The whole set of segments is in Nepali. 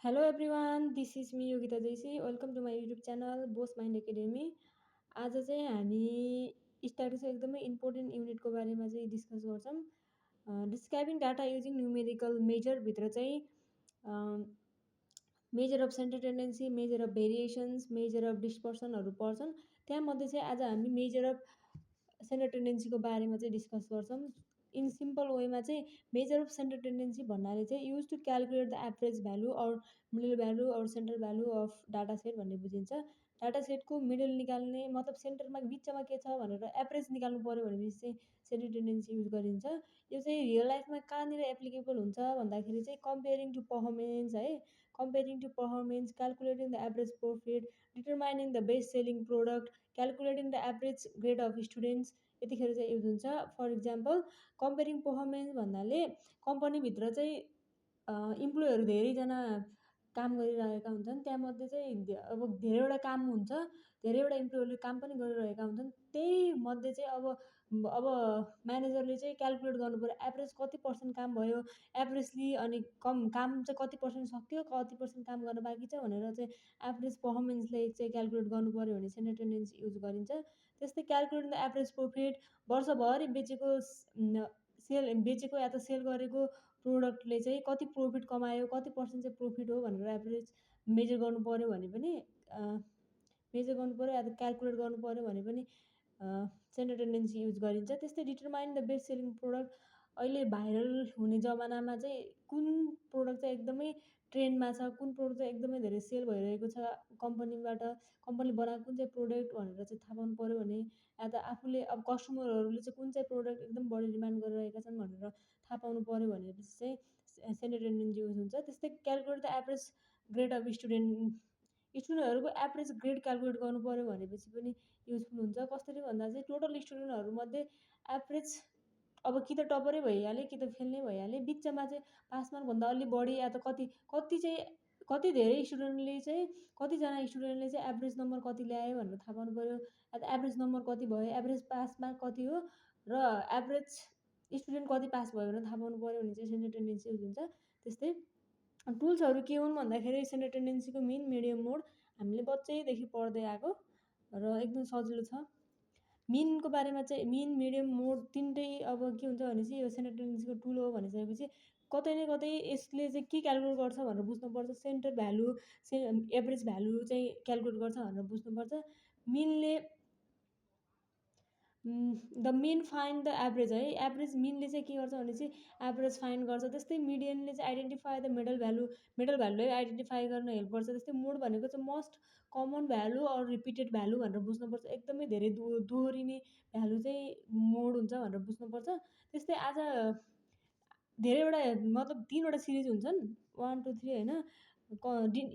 Hello everyone, this is me Yogita Jaisi. Welcome to my YouTube channel Boss Mind Academy. आज चाहिँ हामी स्ट्याटिक्सको एकदमै इम्पोर्टेन्ट युनिटको बारेमा चाहिँ डिस्कस गर्छौँ। डिस्क्राइबिङ डाटा युजिङ न्युमेरिकल मेजरभित्र चाहिँ measure of centre tendency, measure of variations, measure of डिस्पर्सनहरू पर्छन्। त्यहाँमध्ये चाहिँ आज हामी मेजर अफ सेन्टर टेन्डेन्सीको बारेमा चाहिँ डिस्कस गर्छौँ। इन सिम्पल वेमा चाहिँ मेजर अफ सेन्टर टेन्डेन्सी भन्नाले चाहिँ use to calculate the average value or middle value or centre value of data set भन्ने बुझिन्छ। डाटा सेटको मिडल निकाल्ने मतलब सेन्टरमा बिचमा के छ भनेर एभरेज निकाल्नु पऱ्यो भनेपछि चाहिँ सेन्टर टेन्डेन्सी युज गरिन्छ। यो चाहिँ रियल लाइफमा कहाँनिर एप्लिकेबल हुन्छ भन्दाखेरि चाहिँ कम्पेयरिङ टु पर्फर्मेन्स है, comparing to performance, calculating the average profit, determining the best selling product, calculating the average grade of students यतिखेर चाहिँ युज हुन्छ। फर इक्जाम्पल कम्पेयरिङ पर्फर्मेन्स भन्नाले कम्पनीभित्र चाहिँ इम्प्लोइहरू धेरैजना काम गरिरहेका हुन्छन्। त्यहाँमध्ये चाहिँ अब धेरैवटा काम हुन्छ, धेरैवटा इम्प्लोइहरूले काम पनि गरिरहेका हुन्छन्। त्यही मध्ये चाहिँ अब म्यानेजरले चाहिँ क्यालकुलेट गर्नुपऱ्यो एभरेज कति पर्सेन्ट काम भयो, एभरेजली अनि काम चाहिँ कति पर्सेन्ट सक्यो, कति पर्सेन्ट काम गर्न बाँकी छ भनेर चाहिँ एभरेज पर्फर्मेन्सले चाहिँ क्यालकुलेट गर्नुपऱ्यो भने सेन्टर टेन्डेन्सी युज गरिन्छ। त्यस्तै क्यालकुलेट द एभरेज प्रफिट, वर्षभरि बेचेको या त सेल गरेको प्रोडक्टले चाहिँ कति प्रफिट कमायो, कति पर्सेन्ट चाहिँ प्रफिट हो भनेर एभरेज मेजर गर्नु पऱ्यो भने पनि मेजर गर्नु पऱ्यो या त क्यालकुलेट गर्नु पऱ्यो भने पनि सेन्टर टेन्डेन्सी युज गरिन्छ। त्यस्तै determine the best selling product, अहिले भाइरल हुने जमानामा चाहिँ कुन प्रोडक्ट चाहिँ एकदमै ट्रेन्डमा छ, कुन प्रोडक्ट चाहिँ एकदमै धेरै सेल भइरहेको छ, कम्पनीले बनाएको कुन चाहिँ प्रोडक्ट भनेर चाहिँ थाहा पाउनु पऱ्यो भने, या त आफूले अब कस्टमरहरूले चाहिँ कुन चाहिँ प्रोडक्ट एकदम बढी डिमान्ड गरिरहेका छन् भनेर थाहा पाउनु पऱ्यो भनेपछि चाहिँ सेन्टर टेन्डेन्सी युज हुन्छ। त्यस्तै calculate the average grade of स्टुडेन्टहरूको एभरेज ग्रेड क्यालकुलेट गर्नु पऱ्यो भनेपछि पनि युजफुल हुन्छ। कसरी भन्दा चाहिँ टोटल स्टुडेन्टहरूमध्ये एभरेज अब कि त टपरै भइहाल्यो कि त फेल नै भइहाल्यो, बिचमा चाहिँ पास मार्कभन्दा अलि बढी या त कति धेरै स्टुडेन्टले चाहिँ कतिजना स्टुडेन्टले चाहिँ एभरेज नम्बर कति ल्यायो भनेर थाहा पाउनु पऱ्यो, या त एभरेज नम्बर कति भयो, एभरेज पास मार्क कति हो र एभरेज स्टुडेन्ट कति पास भयो भनेर थाहा पाउनु पऱ्यो भने चाहिँ सेन्टर टेन्डेन्सी युज हुन्छ। त्यस्तै टुल्सहरू के हुन् भन्दाखेरि सेन्टर टेन्डेन्सीको मिन, मिडियम, मोड हामीले बच्चैदेखि पढ्दै आएको र एकदम सजिलो छ। मिनको बारेमा चाहिँ मिन, मिडियम, मोड तिनटै अब के हुन्छ भने चाहिँ यो सेन्टर टेन्डेन्सीको टुल हो भनिसकेपछि कतै न कतै यसले चाहिँ के क्यालकुलेट गर्छ भनेर बुझ्नुपर्छ। सेन्टर भ्यालु, एभरेज भ्यालु चाहिँ क्यालकुलेट गर्छ भनेर बुझ्नुपर्छ। मिनले the mean find the average है, एभरेज मिनले चाहिँ के गर्छ भने चाहिँ एभरेज फाइन्ड गर्छ। त्यस्तै मिडियनले चाहिँ आइडेन्टिफाई द मिडल भ्यालुलाई आइडेन्टिफाई गर्न हेल्प गर्छ। त्यस्तै मोड भनेको चाहिँ most common value or repeated value भनेर बुझ्नुपर्छ। एकदमै धेरै दोहोरिने भ्यालु चाहिँ मोड हुन्छ भनेर बुझ्नुपर्छ। त्यस्तै आज धेरैवटा मतलब 3वटा सिरिज हुन्छन्, 1 2 3 होइन,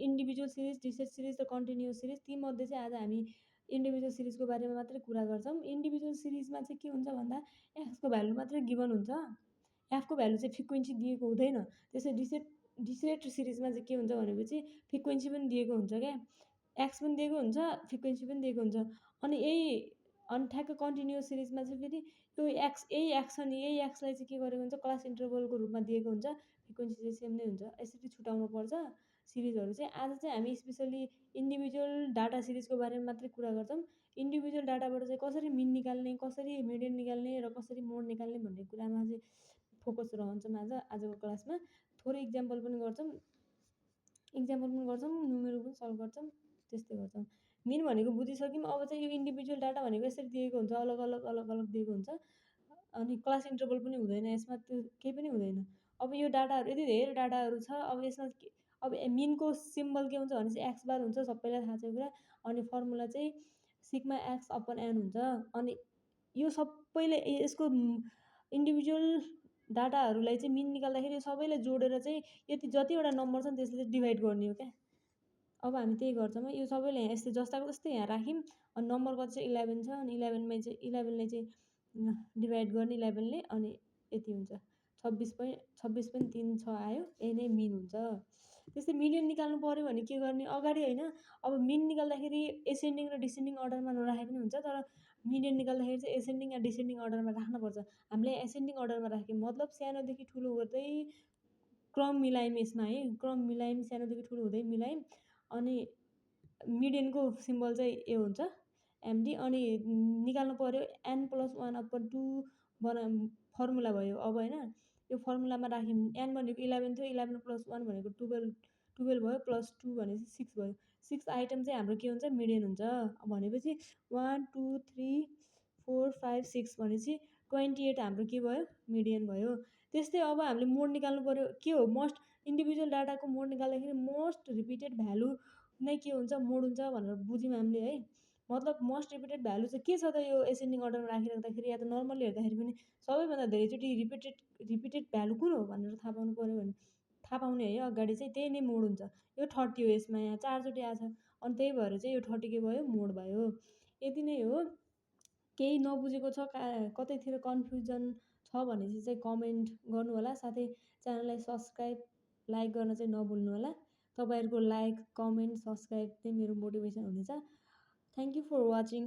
इन्डिभिजुअल सिरिज, डिसेट सिरिज र कन्टिन्युस सिरिज। तीमध्ये चाहिँ आज हामी इन्डिभिजुअल सिरिजको बारेमा मात्रै कुरा गर्छौँ। इन्डिभिजुअल सिरिजमा चाहिँ के हुन्छ भन्दा एक्सको भ्यालु मात्रै गिभन हुन्छ, एफको भ्यालु चाहिँ फ्रिक्वेन्सी दिएको हुँदैन। त्यसै डिसेट सिरिजमा चाहिँ के हुन्छ भनेपछि फ्रिक्वेन्सी पनि दिएको हुन्छ क्या, एक्स पनि दिएको हुन्छ, फ्रिक्वेन्सी पनि दिएको हुन्छ। अनि ठ्याक्क कन्टिन्युस सिरिजमा चाहिँ फेरि यो यही एक्सलाई चाहिँ के गरेको हुन्छ, क्लास इन्टरभलको रूपमा दिएको हुन्छ, फ्रिक्वेन्सी चाहिँ सेम नै हुन्छ। यसरी छुटाउनु पर्छ सिरिजहरू चाहिँ। आज चाहिँ हामी स्पेसली इन्डिभिजुअल डाटा सिरिजको बारेमा मात्रै कुरा गर्छौँ। इन्डिभिजुअल डाटाबाट चाहिँ कसरी मिन निकाल्ने, कसरी मिडियन निकाल्ने र कसरी मोड निकाल्ने भन्ने कुरामा चाहिँ फोकस रहन्छौँ आजको क्लासमा। थोरै इक्जाम्पल पनि गर्छौँ, न्युमेरो पनि सल्भ गर्छौँ, त्यस्तै गर्छौँ। मिन भनेको बुझिसक्यौँ। अब चाहिँ यो इन्डिभिजुअल डाटा भनेको यसरी दिएको हुन्छ, अलग अलग दिएको हुन्छ। अनि क्लास इन्टरभल पनि हुँदैन यसमा, त्यो केही पनि हुँदैन। अब यो डाटाहरू यति धेरै डाटाहरू छ, अब यसमा अब मिनको सिम्बल के हुन्छ भने चाहिँ एक्स बार हुन्छ, सबैलाई थाहा छ कुरा। अनि फर्मुला चाहिँ सिग्मा एक्स अपन एन हुन्छ। अनि यो सबैले यसको इन्डिभिजुअल डाटाहरूलाई चाहिँ मिन निकाल्दाखेरि यो सबैलाई जोडेर चाहिँ जतिवटा नम्बर छ नि त्यसले चाहिँ डिभाइड गर्ने हो क्या। अब हामी त्यही गर्छौँ है, यो सबैले यस्तै जस्ताको जस्तै यहाँ राख्यौँ। अनि नम्बर कति चाहिँ 11 छ, अनि 11लाई चाहिँ डिभाइड गर्ने 11ले, अनि यति हुन्छ 26 पनि 3 6 आयो, यही नै मिन हुन्छ। त्यस्तै मिडियन निकाल्नु पऱ्यो भने के गर्ने, अगाडि होइन, अब मिन निकाल्दाखेरि एसेन्डिङ र डिसेन्डिङ अर्डरमा नराखे पनि हुन्छ, तर मिडियन निकाल्दाखेरि चाहिँ एसेन्डिङ या डिसेन्डिङ अर्डरमा राख्नुपर्छ। हामीले एसेन्डिङ अर्डरमा राख्यौँ मतलब सानोदेखि ठुलो गर्दै क्रम मिलायौँ यसमा है, क्रम मिलायौँ, सानोदेखि ठुलो हुँदै मिलायौँ। अनि मिडियनको सिम्बल चाहिँ ए हुन्छ, एमडी। अनि निकाल्नु पर्यो n+1/2 फर्मुला भयो अब होइन। यो फर्मुलामा राख्यौँ, n भनेको 11 थियो, 11+1 भनेको 12 भयो, +2 भनेपछि 6 भयो। 6 आइटम चाहिँ हाम्रो के हुन्छ, मिडियन हुन्छ। भनेपछि 1 2 3 4 5 6 भनेपछि 28 हाम्रो के भयो, मिडियन भयो। त्यस्तै अब हामीले मोड निकाल्नु पर्यो। के हो मोस्ट इन्डिभिजुअल डाटाको मोड निकाल्दाखेरि मोस्ट रिपिटेड भ्यालु नै के हुन्छ, मोड हुन्छ भनेर बुझ्यौँ हामीले है। मतलब मोस्ट रिपिटेड भ्यालु चाहिँ के छ त यो एसेन्डिङ अर्डरमा राखिराख्दाखेरि, या त नर्मली हेर्दाखेरि पनि सबैभन्दा धेरैचोटि रिपिटेड भ्यालु कुन हो भनेर थाहा पाउनु पर्यो भने थाहा पाउने है अगाडि चाहिँ त्यही नै मोड हुन्छ। यो 30 हो, यसमा यहाँ 4 चोटि आएको छ, अनि त्यही भएर चाहिँ यो 30 के भयो, मोड भयो। यति नै हो। केही नबुझेको छ, कतैतिर कन्फ्युजन छ भने चाहिँ कमेन्ट गर्नु होला। साथै च्यानललाई सब्सक्राइब, लाइक गर्न चाहिँ नभुल्नु होला। तपाईँहरूको लाइक, कमेन्ट, सब्सक्राइब चाहिँ मेरो मोटिभेसन हुनेछ। Thank you for watching.